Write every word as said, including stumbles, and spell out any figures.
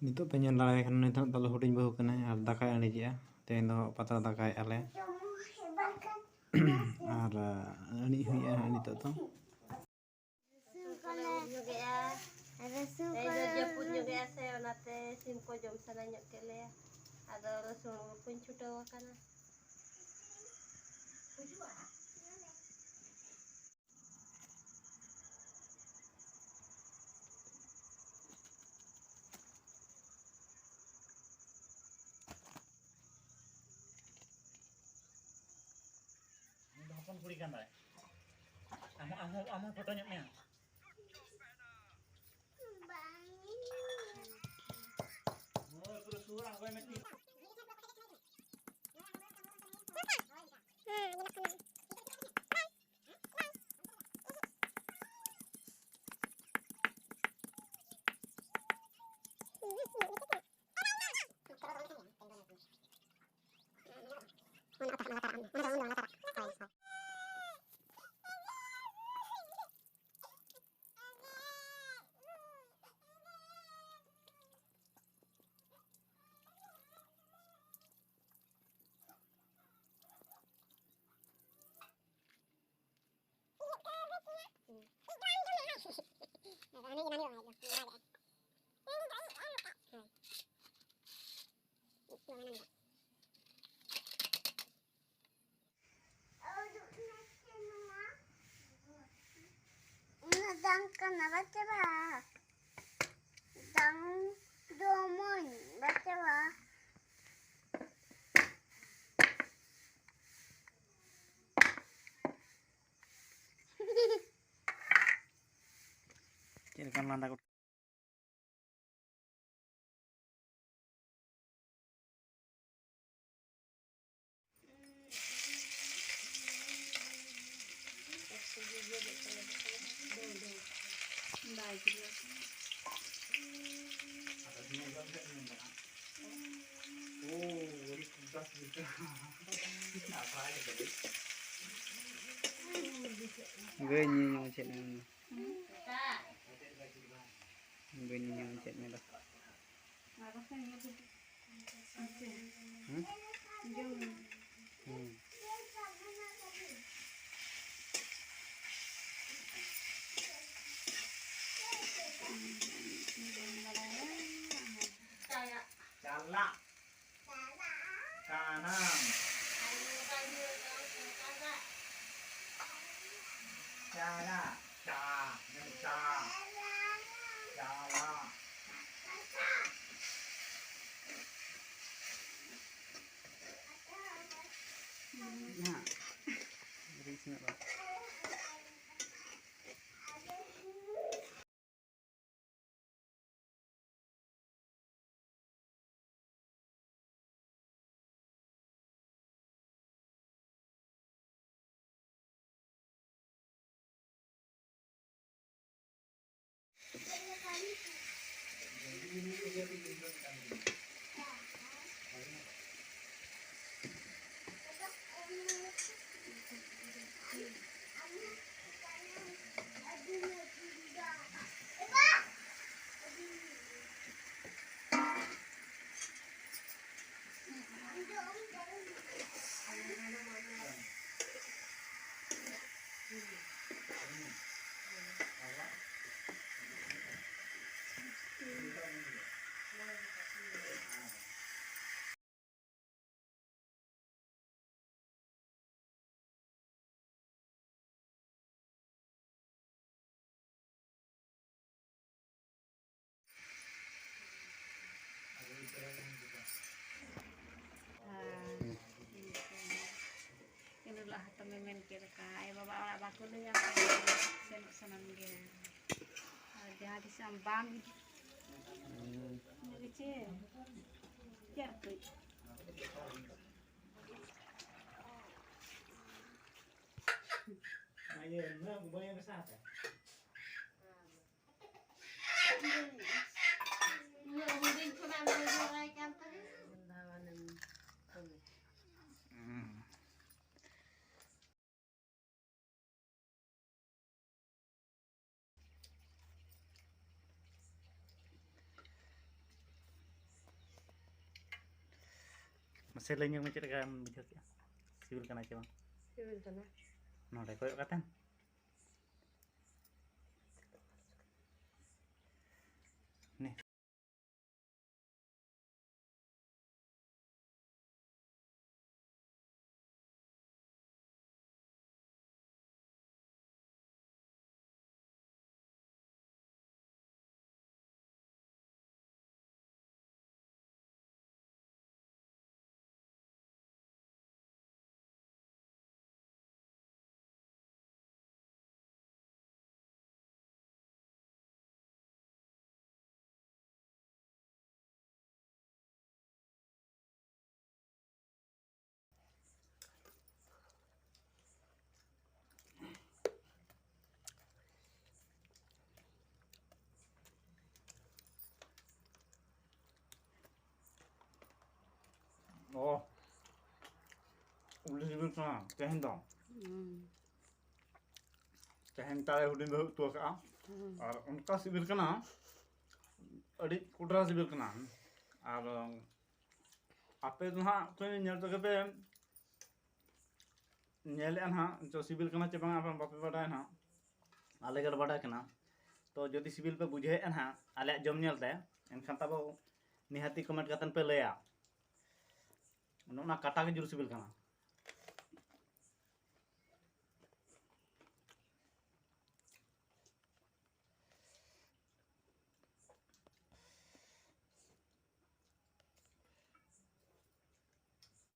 ᱱᱤᱛᱚᱜ ᱯᱮ ᱧᱮᱞ ᱫᱟᱲᱮᱭᱟᱭ ᱠᱟᱱᱟ, ᱱᱤᱛᱚᱜ ᱫᱚ ᱦᱩᱰᱤᱧ ᱵᱟᱹᱦᱩ ᱠᱟᱱᱟᱭ ᱟᱨ ᱫᱟᱠᱟᱭ ᱟᱹᱬᱤᱡᱮᱜᱼᱟ᱾ ᱛᱮᱦᱮᱧ ᱫᱚ ᱯᱟᱛᱲᱟ ᱫᱟᱠᱟᱭᱮᱜᱼᱟ ᱞᱮ᱾ ᱟᱨ, ᱟᱹᱬᱤᱡ ᱦᱩᱭᱩᱜᱼᱟ ᱦᱟᱸᱜ ᱱᱤᱛᱚᱜ ᱫᱚ᱾ ᱨᱟᱹᱥᱩᱱ ᱠᱚᱞᱮ ᱩᱨ ᱧᱚᱜᱮᱜᱼᱟ᱾ ᱨᱟᱹᱥᱩᱱ ᱛᱮᱦᱮᱧ ᱫᱚ ᱠᱚᱞᱮ ᱡᱟᱹᱯᱩᱫ ᱩᱨ ᱧᱚᱜᱮᱜᱼᱟ ᱥᱮ, ᱚᱱᱟᱛᱮ ᱥᱤᱢ ᱠᱚ ᱡᱚᱢ ᱥᱟᱱᱟ ᱧᱚᱜ ᱠᱮᱫ ᱞᱮᱭᱟ᱾ ᱟᱫᱚ ᱨᱟᱹᱥᱩᱱ ᱩᱨ ᱠᱚᱧ ᱪᱷᱩᱴᱟᱹᱣ ᱟᱠᱟᱱᱟ᱾ ᱩᱱᱤ ᱫᱚ ᱦᱚᱯᱚᱱ ᱠᱩᱲᱤ ᱠᱟᱱᱟᱭ᱾ ᱟᱢ ᱦᱚᱸ, ᱟᱢ ᱦᱚᱸ, ᱟᱢ ᱦᱚᱸ ᱯᱷᱳᱴᱳ ᱧᱚᱜ ᱢᱮ᱾ ᱚᱱᱟ ᱫᱟᱝ ᱠᱟᱱᱟ, ᱵᱟᱪᱟᱣᱟ᱾ ᱫᱟᱝ ᱡᱚᱢᱟᱹᱧ, ᱵᱟᱪᱟᱣᱟ᱾ ᱪᱮᱫ ᱞᱮᱠᱟᱢ ᱞᱟᱸᱫᱟ ᱜᱚᱫ? ᱜᱟᱹᱭ ᱧᱮᱞ ᱪᱮᱫ ᱢᱮ? ᱵᱟᱹᱧ ᱧᱮᱞ ᱪᱮᱫ ᱢᱮ ᱫᱟ᱾ ᱟᱨ ᱵᱟᱠᱷᱟᱱ ᱱᱤᱭᱟᱹ ᱠᱚ ᱦᱮᱸ? ᱡᱚᱢ ᱦᱮᱸ᱾ ᱵᱟᱹᱧ ᱵᱟᱲᱟᱭᱟ᱾ ᱪᱟᱞᱟᱜ᱾ ᱠᱟᱱᱟᱢ᱾ ᱪᱟᱞᱟᱜ, ᱪᱟ, ᱢᱮᱱ ᱪᱟ᱾ ᱪᱟᱞᱟᱜ᱾ ᱦᱮᱸ᱾ ᱨᱤᱥ ᱧᱚᱜ ᱵᱟᱝ᱾ ᱤᱱᱟᱹ ᱞᱟᱦᱟ ᱛᱟᱢᱮ ᱢᱮᱱ ᱠᱮᱫ ᱞᱮᱠᱟ, ᱟᱭᱳ ᱵᱟᱵᱟ ᱚᱲᱟᱜ ᱵᱟᱠᱚ ᱞᱟᱹᱭᱟ, ᱥᱮᱱᱚᱜ ᱥᱟᱱᱟᱢ ᱜᱮ᱾ ᱟᱨ ᱡᱟᱦᱟᱸ ᱛᱤᱥ ᱟᱢ ᱵᱟᱢ ᱤᱫᱤ, ᱤᱱᱟᱹ ᱜᱮ ᱪᱮᱫ? ᱪᱮᱫ ᱠᱟᱹᱡ? ᱩᱱᱟᱹᱜ ᱦᱩᱰᱤᱧ ᱠᱷᱚᱱᱟᱜ ᱮᱢ ᱵᱩᱡᱷᱟᱹᱣ ᱟᱭ ᱠᱟᱱ ᱛᱟᱦᱮᱸᱫ᱾ ᱢᱟᱥᱮ ᱞᱟᱹᱭ ᱧᱚᱜ ᱢᱮ, ᱪᱮᱫ ᱞᱮᱠᱟᱢ ᱵᱩᱡᱷᱟᱹᱣ ᱠᱮᱫᱼᱟ? ᱥᱤᱵᱤᱞ ᱠᱟᱱᱟ ᱪᱮ ᱵᱟᱝ? ᱥᱤᱵᱤᱞ ᱠᱟᱱᱟ᱾ ᱱᱚᱰᱮ ᱠᱚᱭᱚᱜ ᱠᱟᱛᱮ᱾ ᱱᱮ᱾ ᱚ, ᱟᱹᱰᱤ ᱥᱤᱵᱤᱞ ᱠᱟᱱᱟ ᱛᱮᱦᱮᱧ ᱫᱚ᱾ ᱦᱩᱸ᱾ ᱛᱮᱦᱮᱧ ᱛᱟᱞᱮ ᱦᱩᱰᱤᱧ ᱵᱟᱹᱦᱩ ᱩᱛᱩ ᱟᱠᱟᱫᱼᱟ᱾ ᱦᱩᱸ᱾ ᱟᱨ ᱚᱱᱠᱟ ᱥᱤᱵᱤᱞ ᱠᱟᱱᱟ, ᱟᱹᱰᱤ ᱠᱚᱴᱨᱟ ᱥᱤᱵᱤᱞ ᱠᱟᱱᱟ᱾ ᱟᱨ ᱟᱯᱮ ᱫᱚ ᱦᱟᱸᱜ ᱛᱚ ᱧᱮᱞ ᱛᱮᱜᱮ ᱯᱮ ᱧᱮᱞᱮᱫᱼᱟ ᱱᱟᱦᱟᱜ, ᱪᱚ ᱥᱤᱵᱤᱞ ᱠᱟᱱᱟ ᱪᱮ ᱵᱟᱝ, ᱟᱯᱮ ᱵᱟᱯᱮ ᱵᱟᱰᱟᱭᱟ ᱱᱟᱦᱟᱜ, ᱟᱞᱮ ᱜᱮᱞᱮ ᱵᱟᱰᱟᱭ ᱠᱟᱱᱟ᱾ ᱛᱚ ᱡᱩᱫᱤ ᱥᱤᱵᱤᱞ ᱯᱮ ᱵᱩᱡᱷᱟᱹᱣᱮᱫᱼᱟ ᱱᱟᱦᱟᱜ ᱟᱞᱮᱭᱟᱜ ᱡᱚᱢ ᱧᱮᱞ ᱛᱮ, ᱮᱱᱠᱷᱟᱱ ᱛᱟᱵᱚ ᱱᱤᱦᱟᱹᱛᱤ comment ᱠᱟᱛᱮᱱ ᱯᱮ ᱞᱟᱹᱭᱟ᱾ ᱱᱚᱜᱼᱚ ᱱᱟ ᱠᱟᱴᱟ ᱜᱮ ᱡᱳᱨ ᱥᱤᱵᱤᱞ ᱠᱟᱱᱟ᱾